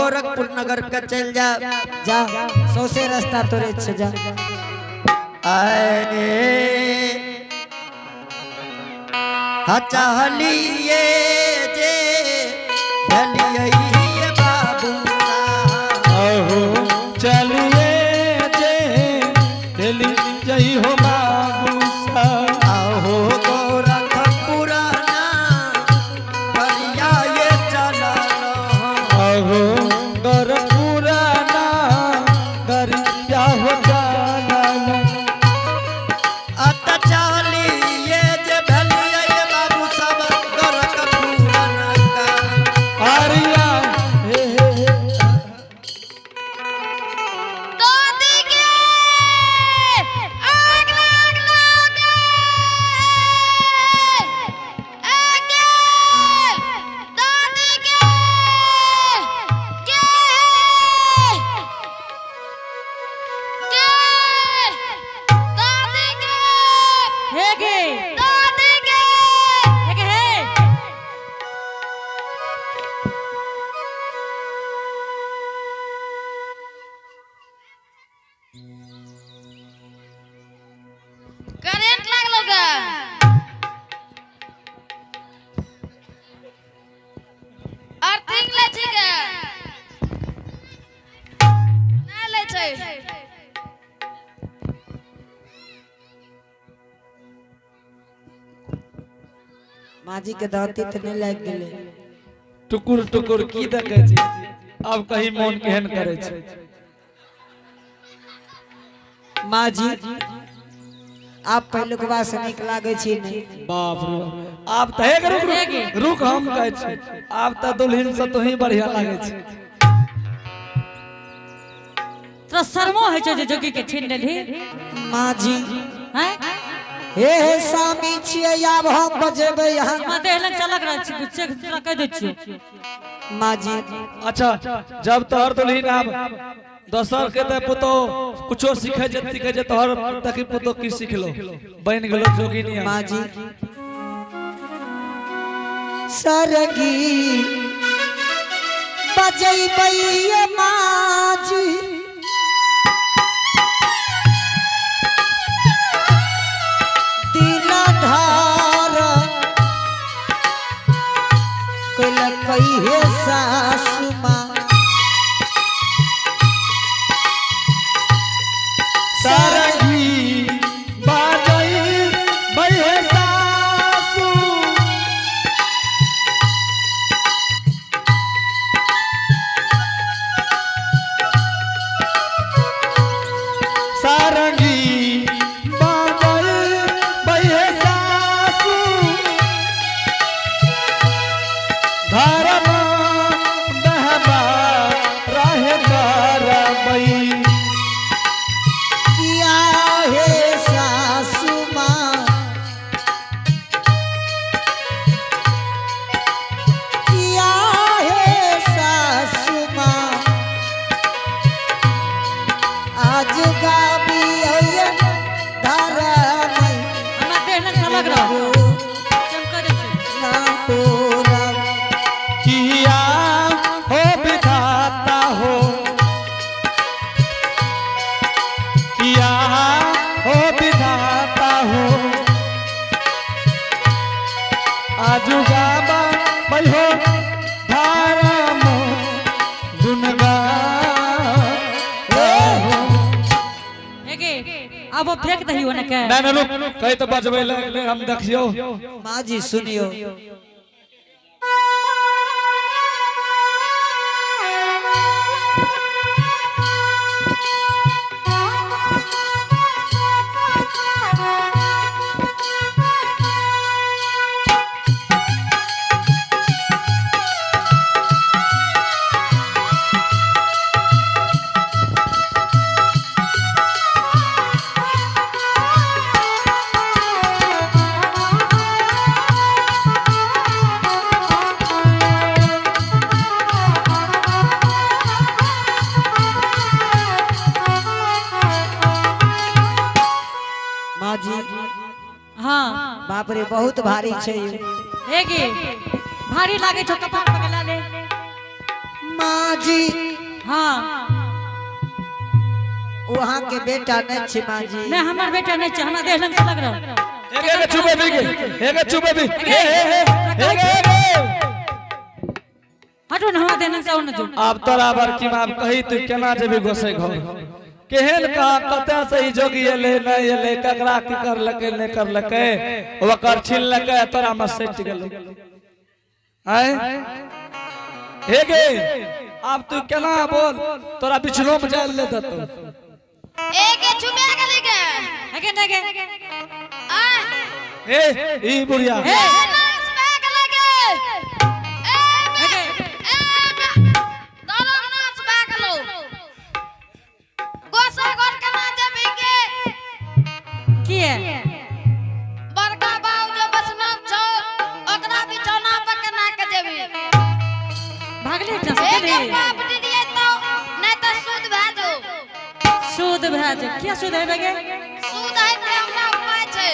गोरखपुर नगर के चल जा। जा, सौसे रास्ता तोरे छे, जा। अरे हा चहलिए जे भलिए बाबू साहब। अहो चलिए जे दिल्ली जई हो बाबू साहब। आहो गोरखपुर नगरिया ये चलल। अहो गोरखपुर नगरिया हो चलल। अत चलिए जे भलिए बाबू साहब गोरखपुर नगर। आरिया हे हे हे। दादी के आग लाग लागे, आगे दादी के के के दादी के हे गे, दादी के हे गे, हे। करेंट लागलो गा। अर्थिंग लै छी गे? नहि लै छै। माजी के दांती तऽ नहि लागि गेलै? टुकुर टुकुर की देखै छी? आब कहीं मोन केहन करै छै। माजी, आब पहिलुकवा से नीक लागै छी नहि? बाप रे बाप। आब तऽ हे रुक रुक रुक, हम कहै छी आब तऽ दुल्हन से तोही बढ़िया लागै छै। तोरा शर्मो होइ छौ जे जोगी के छीन लेलही? माजी। हैं? हे हे सामी छियै, आब हम बजेबै यहाँ। हमरा देह लग चलक रहल छी, गुस्से के तोरा कहि दै छियौ। माजी। अच्छा, जब तोहर दुल्हन आब दोसर के तऽ पुतोह कुछो सीखे जे सीखे जे, तोहर देखी पुतोह की सिखलो, बनि गेलो जोगिनी आब। माजी, सरगी बजैबै ये माजी, दिल धार कैलकै हे सासु माँ। सारंगी बाजई बहे सासू। सारंगी बाजई बहे सासू, धर्म बहबा रहे करबई। किया हे सासु माँ, किया हे सासु माँ, आज गाबी धरम। हमरा देह लग चलक रहल चमका दै छियौ। तोरा। किया हो विधाता हो, किया हो विधाता हो, आजु गाबा हो धाराम गुणगा। हे गे, आब वो फेंक दही ओने के। नहीं नहीं, रुक, कहीं तो बजबै लगले, हम देखियो। माँ जी, सुनियो। माँ जी। हाँ। बाप रे, बहुत भारी छै। हे गे, भारी लागे छौ कपार पकड़ा ले। माँ जी। हाँ। वहाँ के बेटा नहीं छी माँ जी। नहीं, हमार बेटा नहीं छै, हमरा देह लंग से लग रहा। हे गे चुपे भी गे, हे गे चुपे भी, हे हे हे हे गे हे गे। हटो न, हमरा देह लंग से और न जो। आब तोरा बड़की माँ कही तू केना जेबी गोसै घर? केहन कहा कतऽ से ई जोगी एलै, नहि एलै, ककरा की करलकै, नहि करलकै, ओकर छिनलकै, तोरा में सटि गेलै। आँय हे गे, आब तू केना बोल, तोरा बिछलो में जाय ले देतौ। ए गे, छुपा गेली गे। अगे नहीं गे। आय। हे ई बुढ़िया। हे। ए ना छुपा गेली गे। ए बे, अगे। ए बे, दरम ना छुपा गेलो। गोसा घर केना जेबही गे? की है? बड़का बाबू जो बसना छौ, ओकरा बिछौना पर केना के जेबही? भागली एकटा से ए गे, गेली। बाप दीदी तो नहीं तो सूद भए जो। सूद भए जो। किया सूद हेबे गे? सूद है के हमरा उपाय छै।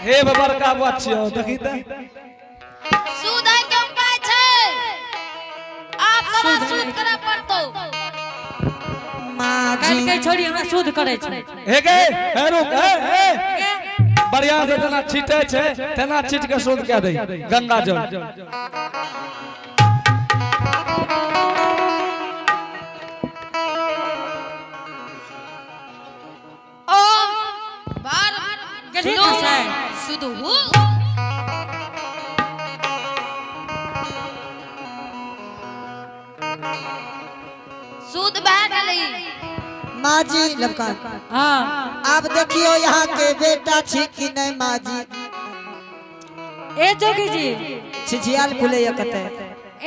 हे बड़का बुआ छियौ, देखी तऽ। सूद है के उपाय छै। आब तोरा सूद करे पड़तौ। माँ काल्हि जी। के छोड़ी हमरा सूद करे छै। हे गे, हे रुक, हे हे। गे। बढ़िया से जेना छीटे छै तेना छीट के शुद्ध कए दे गंगा जल। ओ बार गेलही ना से? सुध हु। सूद भए गेली। माँ जी लवका। हाँ। आप देखियो यहाँ के बेटा छी कि नहीं माँ जी। ए जोगी जी। छिछियाल फूले ये कते।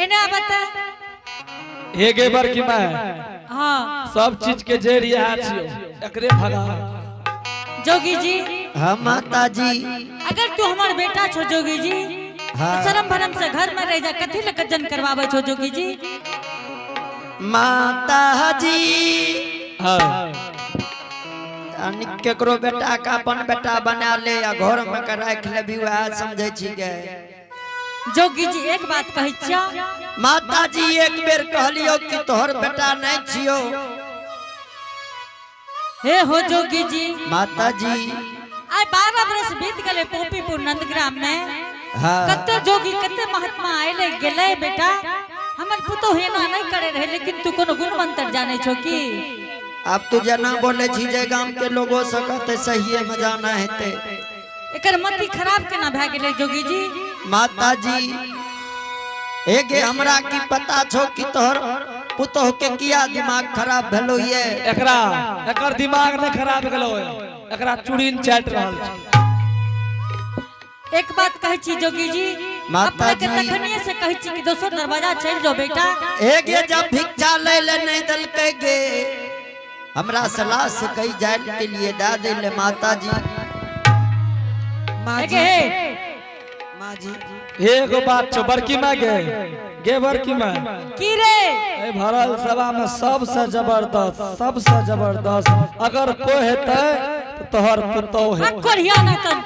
एने बता। हे गे बड़की माय। हाँ। सब चीज के जड़ इएह छियौ, एकरे भगा। जोगी जी। हाँ माता जी। अगर तू हमार बेटा छो जोगी जी, हाँ। तो शरम भरम से घर में रह जा, कथी ले कज्जन करवावे छो जोगी जी? माता जी। हाँ। यानी केकरो बेटा का अपन बेटा बना ले या घर में के राख लेबी, वएह समझै छी गे। जोगी जी, एक बात कहै छियो। माता जी, एक बेर कहलियो कि तोहर बेटा नहीं छियो। हे हो जोगी जी। माता जी। आइ 12 बरस बीत गेले पोपीपुर नंदग्राम में। हाँ। कते जोगी कते महात्मा आइले गेले बेटा, हमर पुतोह एना नहीं करे रहे, लेकिन तू कोनो गुण मंत्र जाने छो की? अब तू जना बोले छी जे गाम के लोगों से कहते सही में जाना हेते। एकर मति खराब केना भए गेले जोगी जी? माता जी, एगे हमरा की पता छो कि तोहर पुतोह के किया दिमाग खराब भेलो ये। एकरा एकर दिमाग नहि खराब गेलो, एकरा चूड़ीन चाटि रहल छै। एक बात कहै छी जोगी जी, माता अपना के जी। तखनिए से कहै छी कि दोसर दरवाजा चलि जाओ बेटा। एगे जब भिक्षा ले ले नहीं दलके गे, हमरा सलाह से कही जाए के लिए दा दे ले माता जी। माँ एगे जी। हे। माँ जी। एगो बात छौ बड़की माय, गे गे बड़की माय। की रे? ए भरल सभा में सबसे जबरदस्त, सबसे जबरदस्त अगर कोई हेतै तऽ तोहर पुतोह आ हेतै। कोढ़िया ना तन,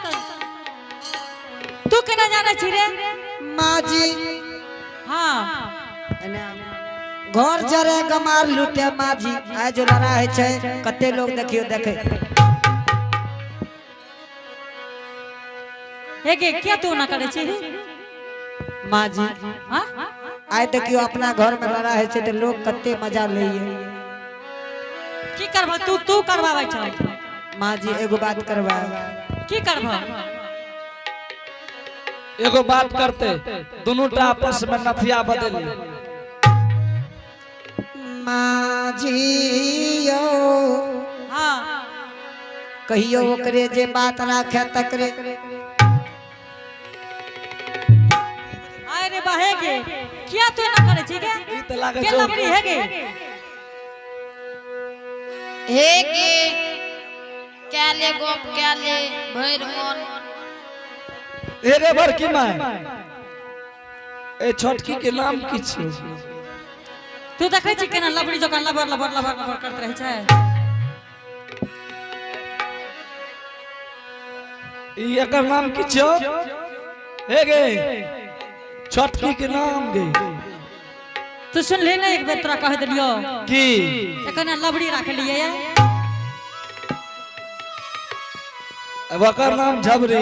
तू केना जानै छी रे? माँ जी। हाँ। घर जरे गमार लूटे माँ जी। आइ जो लड़ाई होइ छै कते लोग देखियो देखे। हे गे, किया तू ना करे छी? माँ जी। हाँ। आइ देखियो अपना घर में लड़ाई होइ छै तऽ लोग कते मजा लैये। की करबह तू? तू करवाबै छौ। माँ जी, एगो बात करवा। की करबह? एगो बात करते, दुनू टा आपस में नथिया बदली। माँ जी यौ। हाँ। कहियो ओकरे जे बात राखे तकरे। आय रे बा, हे गे, किया तू एना करे छी गे? ई तऽ लागै के छौ। लबड़ी हे गे? हे गे, क्या ले गोप क्या ले भरि मन। हे रे बड़की माय, ए छोटकी के नाम की छियौ? तू देखै छी केना लबड़ी जकाँ लबर लबर लबर लबर करैत रहै छै। ई एकर नाम की छियौ? हे गे, छोटकी के नाम गे? तू सुन ले ना एक बेर तोरा कह देलियो। की? एखन लबड़ी राख लिए। ओकर नाम झबरी।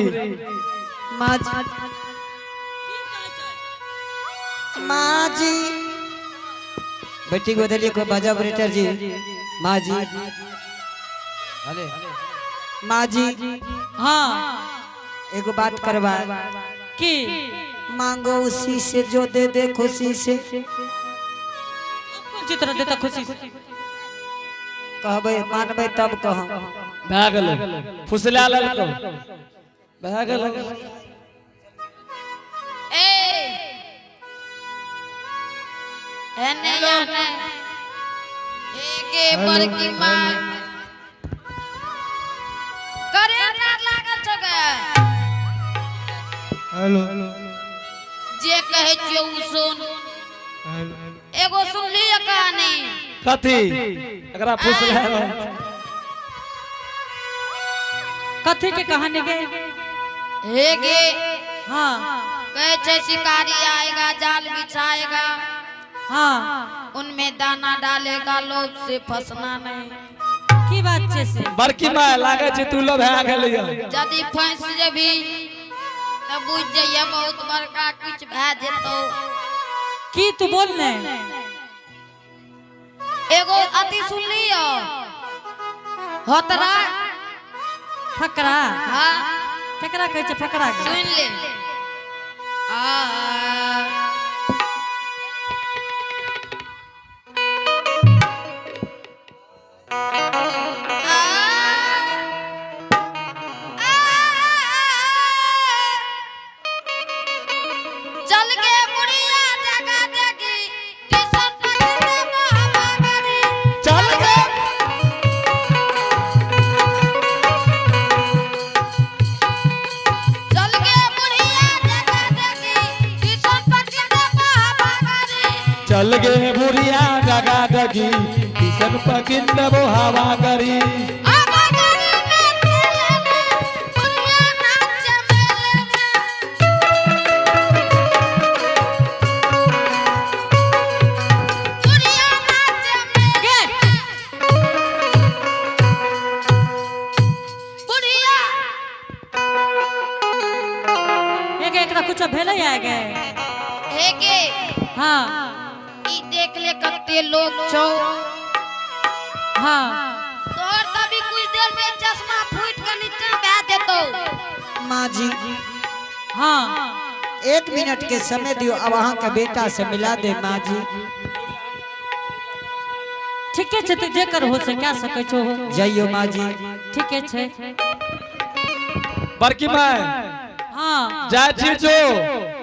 माँ जी, माँ जी, बेटी को देलिए कोई बाजा ऑपरेटर जी। माँ जी, माँ जी। हाँ। एगो बात करवा। की? मांगो उसी से जो दे दे खुशी से। कोन चित्र देता खुशी से? कहबै मानबै तब कह। भए गेलै, फुसला लेलकौ, भए गेलै। ए एने आने एके बड़की माँ करेंट लागल छौ गे। हेलो। जे कहै छियौ उ सुन। हेलो। एगो सुनली कहानी? कथी? एकरा फुसला रहल। कथी के कहानी गे? हे गे। हाँ। कहै छै शिकारी आएगा, जाल बिछाएगा, उनमें दाना डालेगा, लोभ से फंसना नहीं। की बात छै से? बड़की माय, लागै छै तू लोग भए गेलै। यदि फंस जेबी तऽ बुझ जइहे बहुत बड़का किछु भए जेतौ। की तू बोल ने। एगो अति सुनली हो होतरा? फकरा? हाँ। फकरा कहै छै फकरा के? सुन ले आ। चल गे बुढ़िया डगा डगी टीसन पकड़ महाभागरी। चल गे। चल गे बुढ़िया डगा डगी टीसन पकड़ महाभागरी। चल गे बुढ़िया डगा डगी किसन पकिन देबो हवा करी। आवागरी में चले में बुढ़िया नाच मेले में। बुढ़िया नाच मेले में। बुढ़िया। एगे, एकरा कुछ भेलै आ गे? हे गे। हाँ। ई देख ले कते लोग छौ। तोहर तभी कुछ देर में चश्मा फूट के नीचा भए जेतौ। माँ जी। हाँ। 1 मिनट के समय दियो, अब अहाँ के बेटा से मिला दे माँ जी। ठीके छै, तू जे करहो से कए सकै छो। जइयो माँ जी। ठीके छै। बड़की माय। हाँ। जाइ छी जो,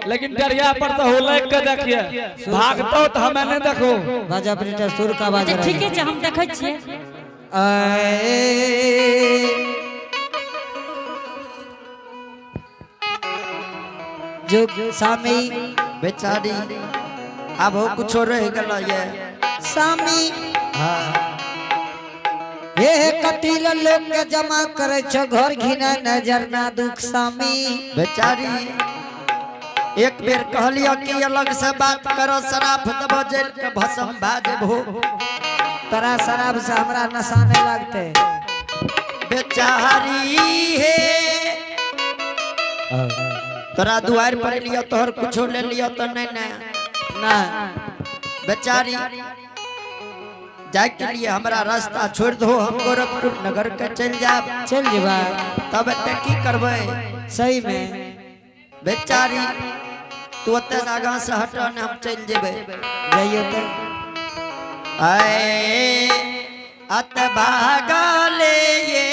लेकिन दरिया पर तो हुलक के देखिए, भागतो तो हमें नहीं देखो। बाजा ऑपरेटर, सुर का आवाज। अच्छा, ठीके छै, हम देखै छियै। आए जो सामी। बेचारी, आब हो कुछो रह गेल ये? सामी। हाँ। हे कतील लोग के जमा करे छो घर घिना नजर ना दुख सामी। बेचारी, एक बेर कहलियो कि अलग से बात करो, शराब दबो, जल के भस्म भा जेबहो। तोरा शराब से हमरा नशा नहीं लगते। बेचारी हे, तोरा दुआर पर लियो, तोहर कुछो ले लियो तो नहीं ना? ना। बेचारी, जाय के लिए हमरा रास्ता छोड़ दो, हम गोरखपुर नगर के चल जाब। चल जेबा? तब एते की करबै? सही में। बेचारी, तू ओते आगाँ से हट ने, हम चल जेबै। जाइयो तो। आए अत भागले ये।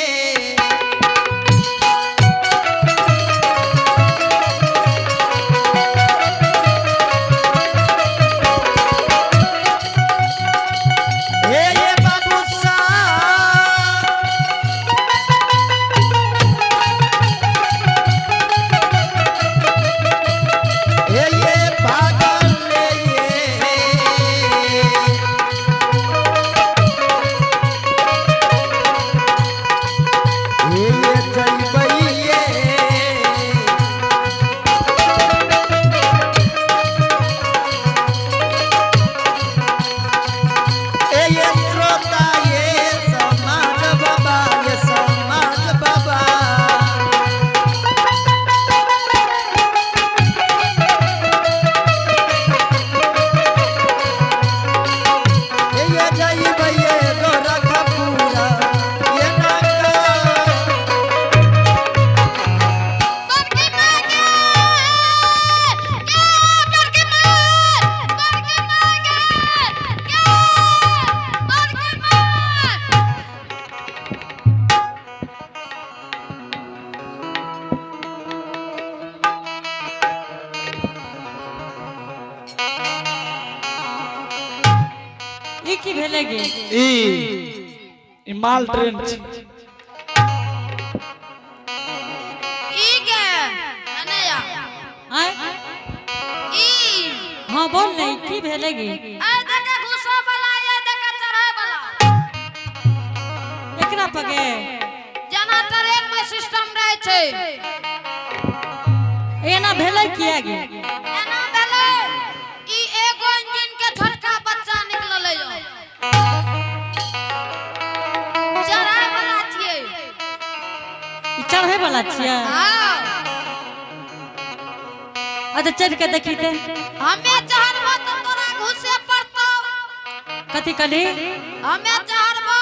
हे ये बाबू साहब। हे ये भागले ये। ई की भेलै गे? ई ई माल ट्रेन छी। ई के अने या। आय। ई। हाँ बोल ने, ई की भेलै गे? ए देखे घुसा वाला, ए देखे चढ़े वाला। एकरा पगे जेना ट्रेन में सिस्टम रहे छै। एना भेलै किया गे? एना भेलै, ई एगो इंजन के छोटका बच्चा निकललै यो। चढ़े वाला छियै। ई चढ़े वाला छियै? हाँ। अच्छा, चढ़ के देखी ते। हमे चढ़बो तो तोरा घुसे पड़तौ। कथी कहली? हमे चढ़बो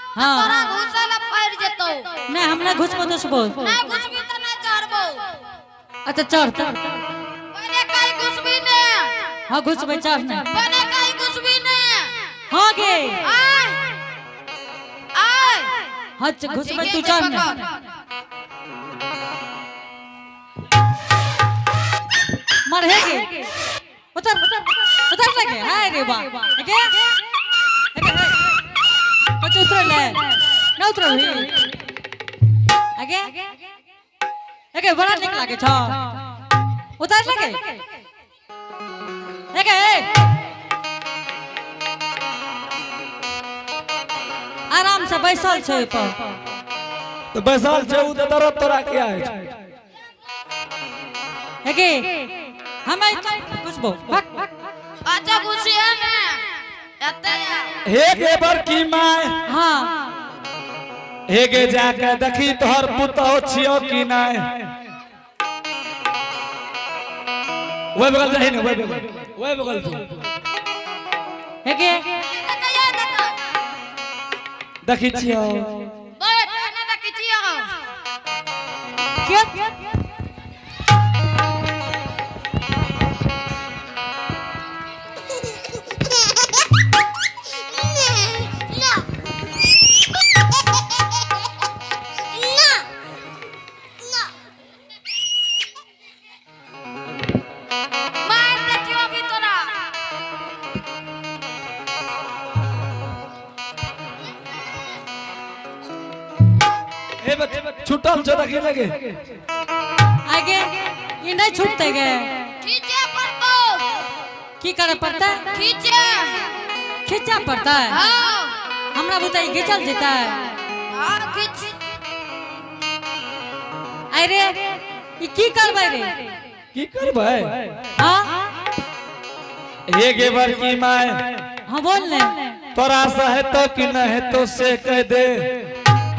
तो हाँ। तोरा घुसे ले पड़ जेतौ। नहीं, हम नहीं घुसबो तुसबो। नहीं घुसबी तो नहीं चढ़बो। अच्छा, चढ़ त। पहिले कहीं घुसबी ने। हाँ, घुसबै, चढ़ ने। पहिले कहीं घुसबी ने। हाँ गे। आय आय। हाँ, घुसबै, तू चढ़ ने। मरहे गे, उतर उतर लगे। हाय रे बा, गे गे हे, बच्चा उतर ले ना, उतर ही आगे एगे, बड़ा निक लागे छ। उतर लगे एगे, ए। आराम से बैसल छै ओहि पर। तो बैसल छै उ तऽ दरद तोरा किया होइ छै? एगे, हमे घुसबो भक। अच्छा, घुसिए ने एते आ। हे गे बड़की माय। हाँ। हे गे, जाके देखी तोहर पुतहु छियौ कि नहि। ओहि बगल जाही ने, ओहि बगल, ओहि बगल जो। एगे। देखै ये, देखै। देखी छियौ? बैठ एने, देखै छियौ। के? मार देखियो अभी तोरा। हे बच्चे, छुटल छौ, देखी लगे। आगे, ई नहीं छूटते गे। खींचे पड़तौ। की करे पड़तै? खींचे। खींचा पड़तै? हाँ। हमरा बुते ई घिचल जेतै? हाँ, खींच। अरे, ई की करबै रे? की करबै? हाँ। हे गे बड़की माय। हाँ, बोल ने। तोरा से हेतौ कि नहि हेतौ से कह दे।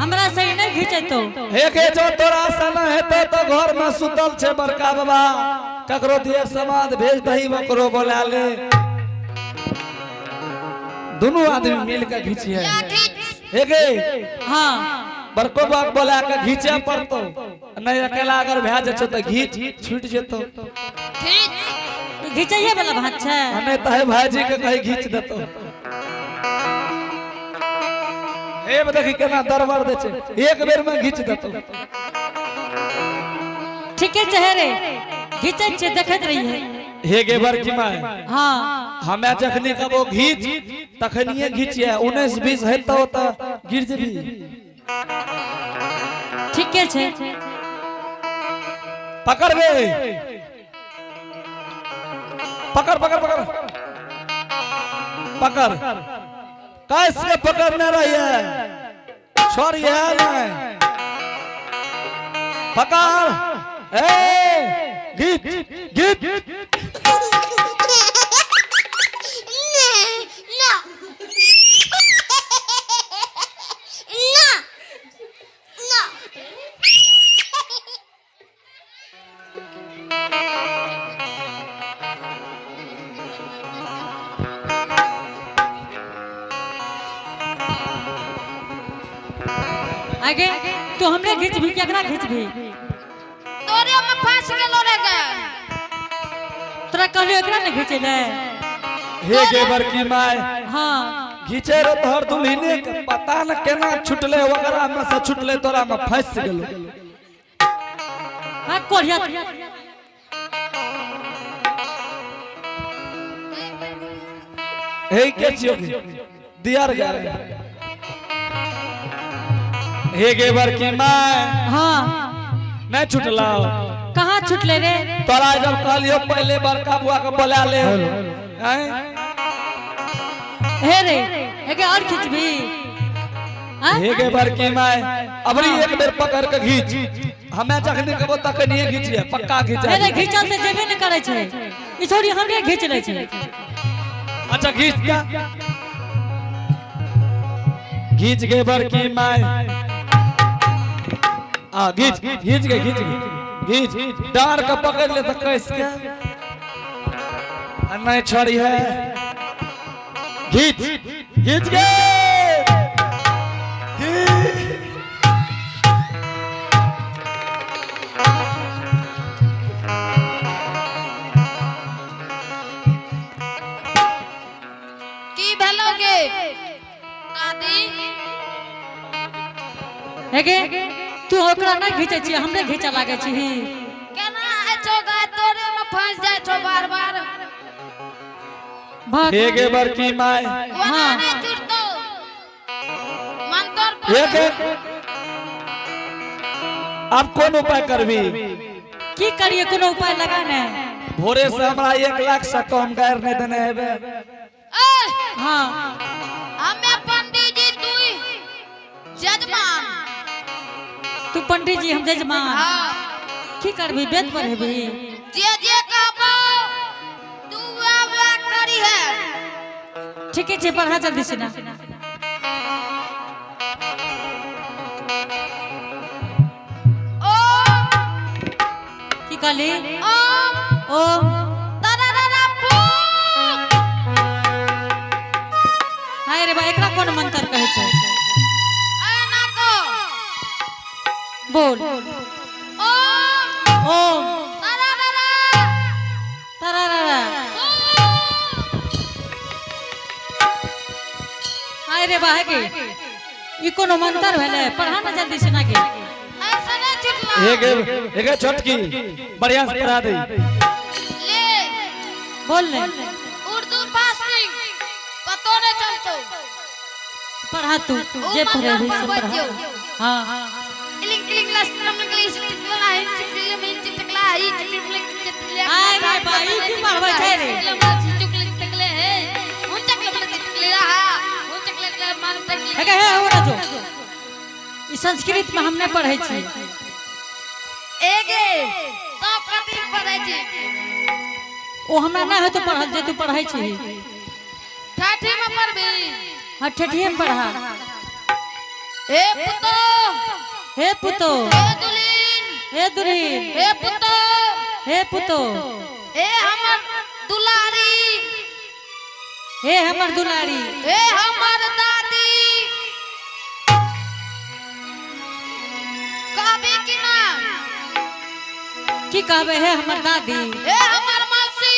हमरा से ई नहीं घिचेतो। हे गे, जो तोरा से नहि हेतौ तऽ घर में सुतल छै बड़का बाबा, ककरो दिए समाद भेज दही, ओकरो बोला ले, दुनू आदमी मिल के घिचिए। या खींच। हे गे। हाँ। बड़को बाप बोला के घीचे पड़तौ, नहीं अकेला अगर भए जेतौ तऽ घीच छूट जेतौ। खींच। ई घिचैये वाला बात छै? आ नहीं तऽ हे भाईजी के कहीं घीच देतौ। हे देखी केना दरबार दै छै, एक बेर में घीच देतौ। ठीके छै रे, घिचै छै, देखैत रहिए। हे गे बड़की माय। हाँ। हमे जखनी कबो घीच तखनिये घीचिए, 19-20 हेतौ तऽ गिर जेबी। ठीके छै। पकड़ गे, पकड़ पकड़ पकड़ पकड़। कैसे पकड़ने रही है, छोड़िए नहीं, पकड़। ए, घीच घीच। ना ना ना। आगे, तू हमरे घिचबी केकरा घिचबी? तोरे में फंस गेलो रे गे। तोरा कहलियो एकरा ने घिचै ले। हे गे बड़की माय। हाँ। घीचे रो तोहर दुल्हिने के, पता न केना छुटले, ओकरा में से छुटले, तोरा में फंस गेलो। हाँ, कोढ़िया। हे के छियो दियार गया हे गे बड़की माय। हाँ। नहीं छुटला? कहाँ छुटले रे? तोरा जब कहलियो पहले बड़का बुआ के बोला ले हैं? हे रे, एके और खिचबी? हाँ? हे गे बड़की माय, अबरी एक बेर पकड़ के घीच, हमें जखनी कहबो तखनी घीचिए, पक्का घीचा। हे रे, घिचल तऽ जेबे नहि करै छै ई छोरी, हमरे घीच लै छै। अच्छा, घीच दा, घीच गे बड़की माय, आ घीच, घीच गे, घीच गे, घीच। डार के पकड़ ले तऽ कस के आ नहीं छोड़ी है। घीच, घीच गे, घीच। की भेलो गे दादी? हे गे, तू ओकरा नहि घीचै छी, हमरे घीचऽ लागै छी। केना होइ छौ गाय, तोरे में फंस जाइ छौ बार बार। भाग। हे गे बड़की माय। ओना हाँ। नहि छुटतौ मंतर। हे गे, अब कोन उपाय करबी? की करिए? कोनो उपाय लगा ने। भोरे से हमरा 1 लाख से कम गायर नहीं देने हेबे। ए, हाँ। हमे पंडित जी, तू जजमान। तू पंडित जी, हम जजमान। हाँ। की करबी? वेद पढ़ेबी? जे जे कहबो तू वह वह करी है। ठीके छै, पढ़ा जल्दी से ना। ओ। की कहली? ओम। ओम। तरारा फूक। हाय रे बा, एकरा कोन मंत्र कहै छै? ए ना को। बोल। ओम। ओम। तरारा। तरारा। फूक। हाय रे बा, है के ई कोनो मंत्र भेलै? पढ़ा ना जल्दी से ना के। ऐसा नहीं छुटला। हे गे छोटकी, बढ़िया से पढ़ा दे। ले। बोल ने। उर्दू फास्टिंग पतो नहीं चलतो। पढ़ा तू। ओ। जे मंत्र पढ़ेबी से पढ़बै पढ़ा। छियौ। हाँ। इलिंग इलिंग लस्टम इंग्लिश टिकला हिंच टिकला हिंच टिकला ही टिकला टिकला। आय रे बा, ई की पढ़बै छै रे? टिकले हे हुन चकले टिकला हुन चकले मान टिकले। हे हे हो ना जो ई संस्कृत में हम नहीं पढ़ै छी। एगे तब कथी पढ़ै छी? ओ हमरा नहि होतो पढ़ल जे तू पढ़ै छी। ठाठी में पढ़बी? हाँ, ठेठिए में पढ़ा। हे पुतो। हे पुतो। हे दुलीन। हे दुल्हीन। हे पुतो। हे पुतो। हे हमर दुलारी। हे हमर दुलारी। हे हमर दादी, कहबी कि ना? की कहबै हे हमर दादी? हे हमर मौसी,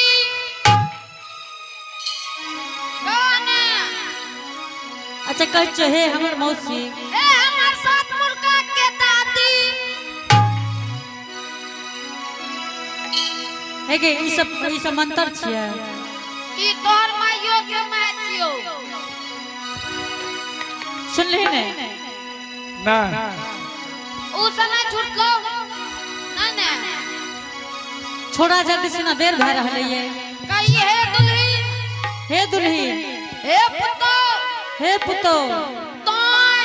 कह ने। अच्छा, कहै छियौ, हे हमर मौसी। हे हमर सात मुर्गा के दादी। हे गे, ई सब मंत्र छियै? ई तोहर माइयो के my छियौ। सुनली ने? ना। उ से नहीं छुटलो ना ने? छोड़ा जल्दी से ना, देर भए रहलै ये। कही हे दुल्हीन। हे दुल्हीन। हे पुतो। हे पुतो। तोय।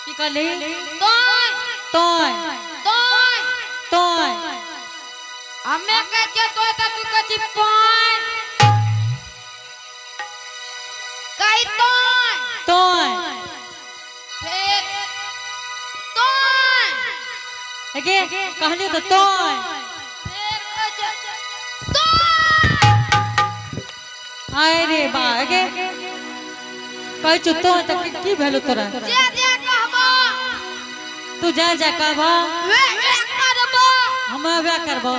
की कहली? तोय। तोय। तोय। तोय। हमे कहै छियै तोय तऽ तू कहै छी पाय। कही तोय। तोय। फेर तोय। हे गे, कहली तऽ तोय। फेर कहै छै तोय। आय रे बा, हे गे, कहै छौ तोय तऽ की भेलो तोरा? जे जे कहबो। तू जा जा कहबा। वे वे करबो। हम वएह करबो।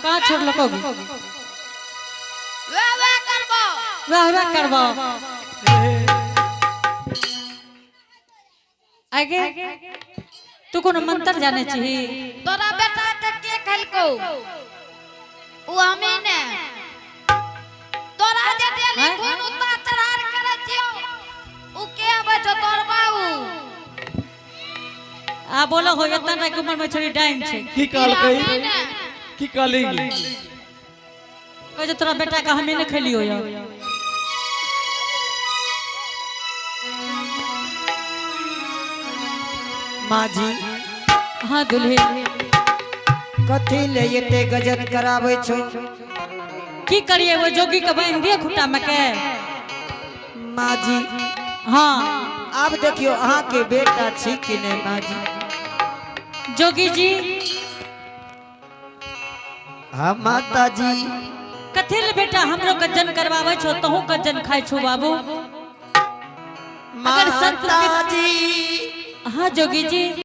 कहाँ छोड़लको? वे वे करबो। वएह वएह करबो। आगे तू कोनो मंत्र जानै छही? तोरा बेटा के के खेलको उ हमी ने तोरा जे डेली हैं? खून उतार चढ़ा आ बोलो हो इतना ना के उम्र में छोरी डाइन छै। की कहलकै? की कहली? कहै छै तोरा बेटा के हमे ने खेलियो यो। माँ जी। हाँ दुल्ही। कथी ले एते गजन कराबै छौ? की करिए, वो जोगी के बांध दिए खुट्टा में के। माँ जी। हाँ। आब देखियो अहाँ के बेटा छी कि नहीं माँ जी। जोगी जी। हाँ माता जी। कथी ले बेटा हमरो गज्जन करवाबै छौ, तहु गज्जन खाइ छौ बाबू? अगर संत माता जी। हाँ जोगी जी।